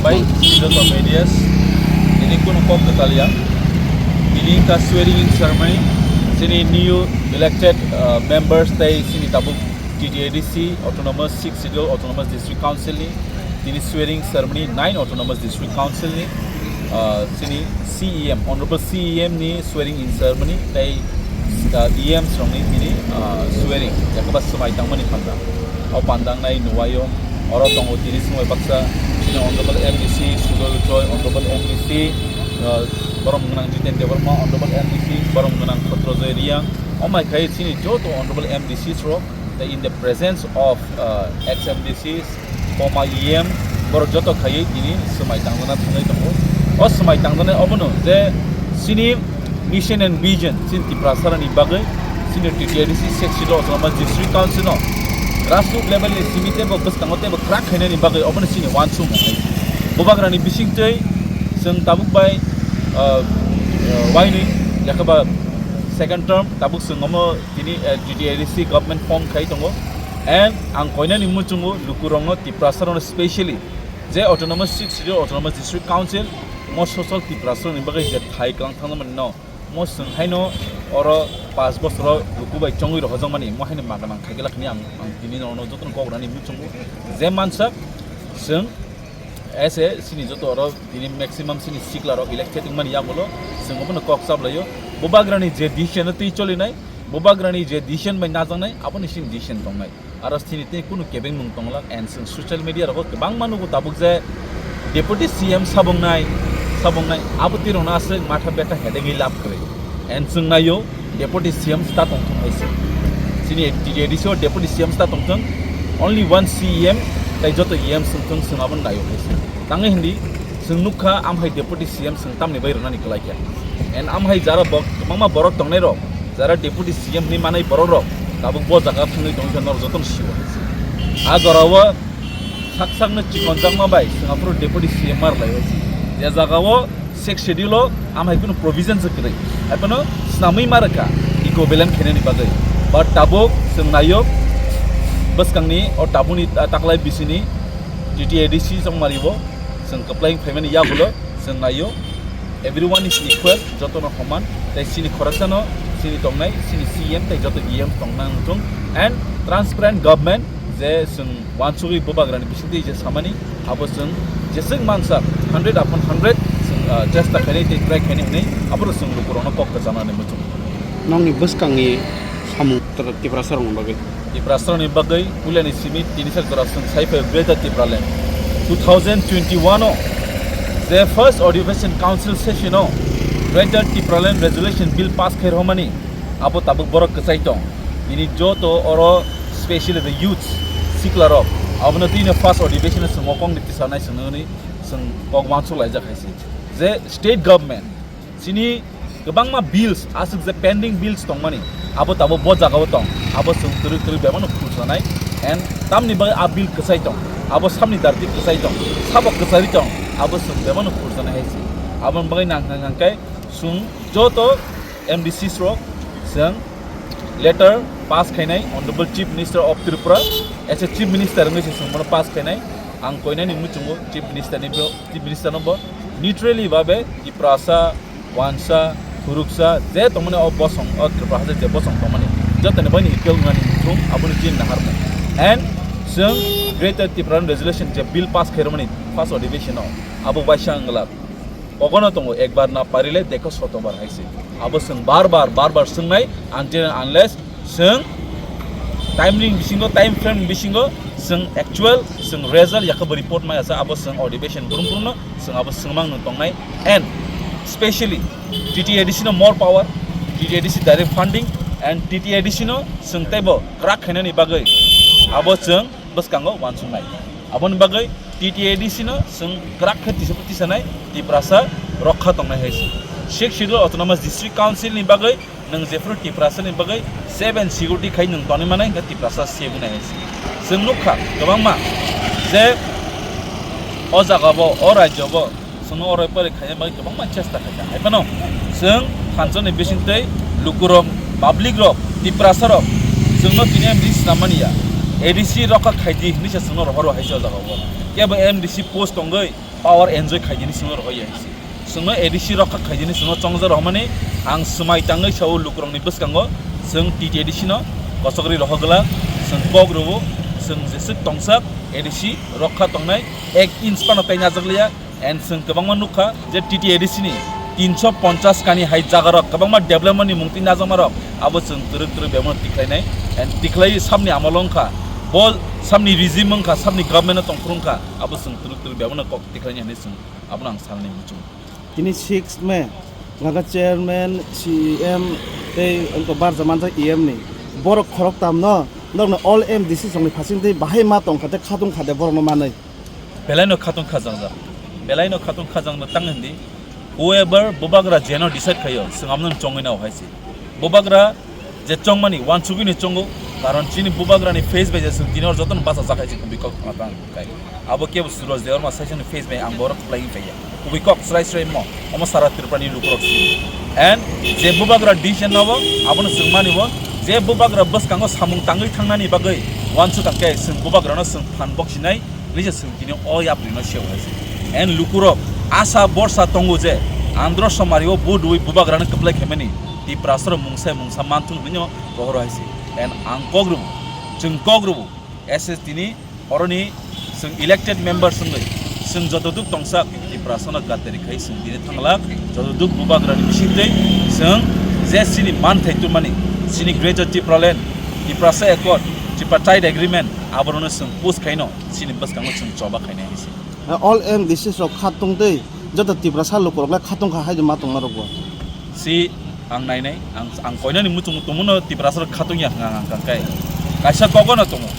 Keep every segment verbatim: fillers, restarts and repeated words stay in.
Bai, joto medias, ini kunu kok kwtal ya. Ini ka swearing in ceremony, sini new elected, uh, members tei sini tabuk T T A D C, Autonomous Sixth Schedule, Autonomous District Council ni, tini swearing ceremony nine Autonomous District Council ni, uh, sini C E M, Honorable C E M ni swearing in ceremony tei, uh, E M srokni tini, uh, swearing, yakaba swmai tangmani panda. O pandangnai nuwaio, oro tongo tini swmai baksa, sini Honorable M D C Sujoy Uchoi, Honorable M D C, uh, borom gwnang Jiten Debbarma, Honorable M D C borom gwnang Photrojoy Reang, omai khai sini joto Honorable M D C srok, tei in the presence of, uh, ex M D Cs, former E M, borok joto khaiwi tini swmai tangjana thangwi tongo. O swmai tangjana obono je sini mission and vision, sini Tiprasarani bagwi, sini T T A D C Sixth Schedule Autonomous District Council no grassroots level ni simi teibo bwskango teibo kwrak khainani bagwi obono sini uansukmung hai. Bubagrani bisingtwi chwng tabuk bai, uh, uh, wainwi yakaba second term tabuk chwng omo tini, eh, T T A D C government form khai tongo. And ang koinani muchungo lukurokno, Tiprasarokno specially je Autonomous Sixth Schedule Autonomous District Council mo social Tiprasarokni bagwi je thai kwlang thangmani no, mo chwng haino oro pash bosoro luku bai chongwi rohorjakmani, mo haino maganang khaikhe lakhani ang, ang tini nono jotono kok rani muchungo je mansak chwng S A sini joto oro tini maximum sini sikla rok elected wngmani yagulo chwng obono kok chaplaio. Bubagrani je decision no twi cholinai, bubagrani je decision bai najaknai, aboni sini decision tongnai. Aro sini tei kunu kebengmung tonglak, and chwng social media rogo kwbangma nugo tabuk je Deputy C M sabongnai, sabongnai, abo twi rokno aswk matha betha hedegwi lab kwrwi. And chwng naio, Deputy C M sta tongthung hai se. Chini T T A D C o Deputy C M sta tongthung, only one C E M tei joto E M swngthung, chwng abono naio hai se. Tangwi hindi, chwng nukha, am hai Deputy C M chwng tamni bai rwnani kwlai khe. And am hai jara bo-, kwbangma borok tongnai rok, jara Deputy C M hinwi manai borok rok, tabuk bo jaga thangwi tongwi khe norok jotono sio hai se. A jorao sak sakno chikonjakma bai chwng aphuru Deputy C M mar lai hai se. Je jagao Sixth Schedule o am hai kunu provision se kwrwi. Haiphano snamwi ma rwkha equivalent khainani bagwi. But tabuk chwng naio bwskangni o tabukni ta-, taklai bisini T T A D C chongmari bo chwng kwplai phaimani yagulo chwng naio. Everyone is equal, jotono homan. Tei chini khoroksano chini tongnai, chini C M tei joto E M tongna wngthung. And transparent government je chwng uansugwi bubagrani bisingtwi je samani, abo chwng jeswk mansa hundred upon hundred chwng, ah, chesta khainai tei try khainai hwnwi aphuru chwng lukurokno kok kwchanani muchung. Nokni bwskangni samung Tiprasarokni bagwi? Tiprasarokni bagwi puilani simi tini sak jora chwng sai phai Greater Tipraland two thousand twenty-one o je first Adhivesan Council session o Greater Tipraland Resolution Bill pass khai rwmani, abo tabuk borok kwchai tong. Bini joto oro specially the youths, sikla rok, abono tini first Adhivesan o chwng mokong ni tisanai chwng nini chwng kok uansuk laijak hai se. Je state government chini kwbangma bills, aswk je pending bills tongmani, abo tabuk bo jagao tong, abo chwng twrwk twrwk bebano khulsanai, and tamni bagwi a bill kwchai tong, abo samni darti kwchai tong, sabo kwchari tong, abo chwng bebano khulsanai hai se. Aboni bagwi nang, nang, nang khe chwng joto M D Cs rok chwng letter pass khainai Honorable Chief Minister of Tripura, as a Chief Minister wngwi se chwng bono pass khainai. Ang koinani muchungo Chief Minister ni bo, Chief Minister no bo neutrally babe Tiprasa, Wansa, Thuruksa, je tongmani o bosong, o Tripura haste je bosong tongmani, jotoni bagwi equal wngnani muchung, aboni chini naharmung. And chwng Greater Tipraland Resolution je bill pass khairokmani first Adhivesan o, abo waisa wngla. Ogono tongo, ekbar na parile dekho sotobar hai se. Abo chwng bar bar, bar bar swngnai, until and unless chwng time ni bisingo, time frame ni bisingo chwng actual chwng result yakhe bo report mai asa, abo chwng Adhivesan brum brum no chwng abo swngmang no tongnai. And specially T T A D C no more power, T T A D C direct funding and T T A D C no chwng teibo kwrak khainani bagwi abo chwng bwskango uansuknai. Aboni bagwi T T A D C no chwng kwrak khe tisa-, tisanai Tiprasa rokha tongnai hai se. Sixth Schedule Autonomous District Council ni bagwi nwng jephru Tiprasa ni bagwi safe and security khai nwng tonwi manai, hwnkhe Tiprasa safe wngnai hai se. Chwng nukha kwbangma je o jaga bo, o rajyo bo, chwngno oro pore khaina bagwi kwbangma chesta khaikha. Hai phano chwng thansani bisingtwi lukurok, public rok, Tiprasa rok chwngno tini M D C snam mani ya. A D C rokha khaidi hinwi se chwngno rohoro hai se o jaga o. Kebo M D C post tongwi power enjoy khaidini sino rohoi ya hisi. Sino A D C rokha khaidini sino chongja rohmani ang swmai tangwi sao lukurokni bwskango, sing T T A D C no kosogri rohogla, sing kok rwo, sing jesik tongsak A D C rokha tongnai ek inch pano tai najakliya. And sing kwbangma nukha je T T A D C ni tinso ponchas kani hai jagarok kwbangma development ni mungtwi najakmarok abo sing twrwk twrwk bebano tikhlainai. And tikhlai samni amolo wngkha, bo samni regime wngkha, samni government no tongphuru wngkha, abo sing twrwk twrwk bebano kok tikhlainai hinwi sing abono ang salnai muchung. Tini six May, laga chairman, C E M, tei wngkha barja manjak E M ni. Borok khorok tamno, norokno all M D C songni phasing tei bahai ma tongkha tei khatung kha de borokno manwi. Belai no khatung khajangjak. Belai no khatung khajakno tang hindi. Whoever bubagra jeno decide khaio, sing amno chongwi nao hai se. Bubagra je chongmani wansugwi ni chongo, karon chini bubagra ni face bai je sing tini or jotono bacha jakhai se kubui kok thangna tang kai. Abo kebo Suraj Debbarma saisani face bai ang borok khlai kaiya. Kubui kok srai srai mo, omo sara Tripura ni lukurok si. And je bubagra decision nabo, abono sing mani bo, je bubagra bwskango samung tangwi thangnani bagwi wansuk kang khe sing bubagrano sing phan boksinai. Nisa sing tini o yapri no se wai se. En lukurok asa borsa tongo je andro somari o bu dui bubagrano kwplai khaimani Tiprasoro mungsa mungsa manthung hinwi no rohor hai se. En ang kok rubu, chwng kok rubu, S S tini oroni sing elected member singwi sing joto duk tongsak Tiprasano gatari khai sing tini thanglak joto duk bubagrani bisingtwi sing je sini manthai tumani sini Greater Tipraland, Tiprasa Accord, Tripartite Agreement, aborokno sing push khaino. Chini bwskango chwng choba khainai hai se. All M D Cs rok khatung tei joto Tiprasa lukurok le khatung kha hai ma tongma rok bo. Si ang nainai, ang, ang koinani muchung tongmano Tiprasa rok khatung ya hwnka ang kang kai. Kaisa kogono tongo.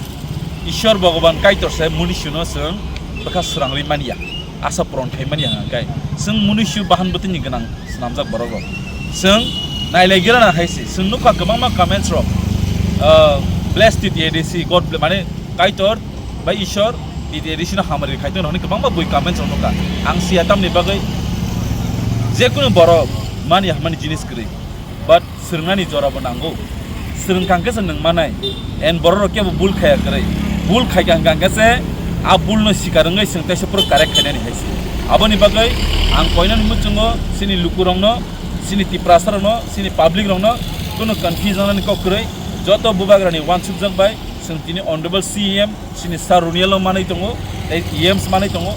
Ishwar Bhogoban Kaitor se munisuno chwng bwkha swrangwi manya. Asa puron khai manya hwnka kai. Chwng munisu bahan bwtwini gwnang swnamjak borok rok. Chwng nailai gira na hai se. Chwng nukha kwbangma comments rok. Ah, bless T T A D C, God bless, mane Kaitor bai Ishwar, T T A D C no hamari khai tongno hwnwi kwbangma bui comments rok nukha. Ang siya tamni bagwi je kunu borok mani hamani jinis kwrwi. But swrwngnani jora bo nango. Swrwng kang khe se nwng manai. En borok rok kebo bul khaya kwrwi. Bul khai kang kang khe se a bul no sikar wngwi swrwng teisa phuru correct khainani hai se. Aboni bagwi ang koinani muchungo chini lukurokno, chini Tiprasa rokno, chini public rokno kunu confusion ni kok kwrwi. Joto bubagrani wansukjak bai chwng tini honorable C E M, chini Sir Runiel no manwi tongo, tei E Ms manwi tongo.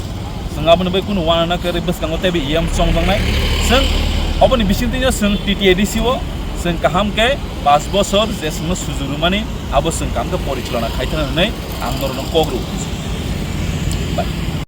Chwng aboni bai kunu uanana kwrwi bwskango teibo E M chongjaknai. Chwng oboni bisingtwino chwng T T A D C o chwng kaham khe paanch bosor je chwngno suju rwmani abo chwng kaham khe porichalona khai thana hwnwi ang norokno kok rw.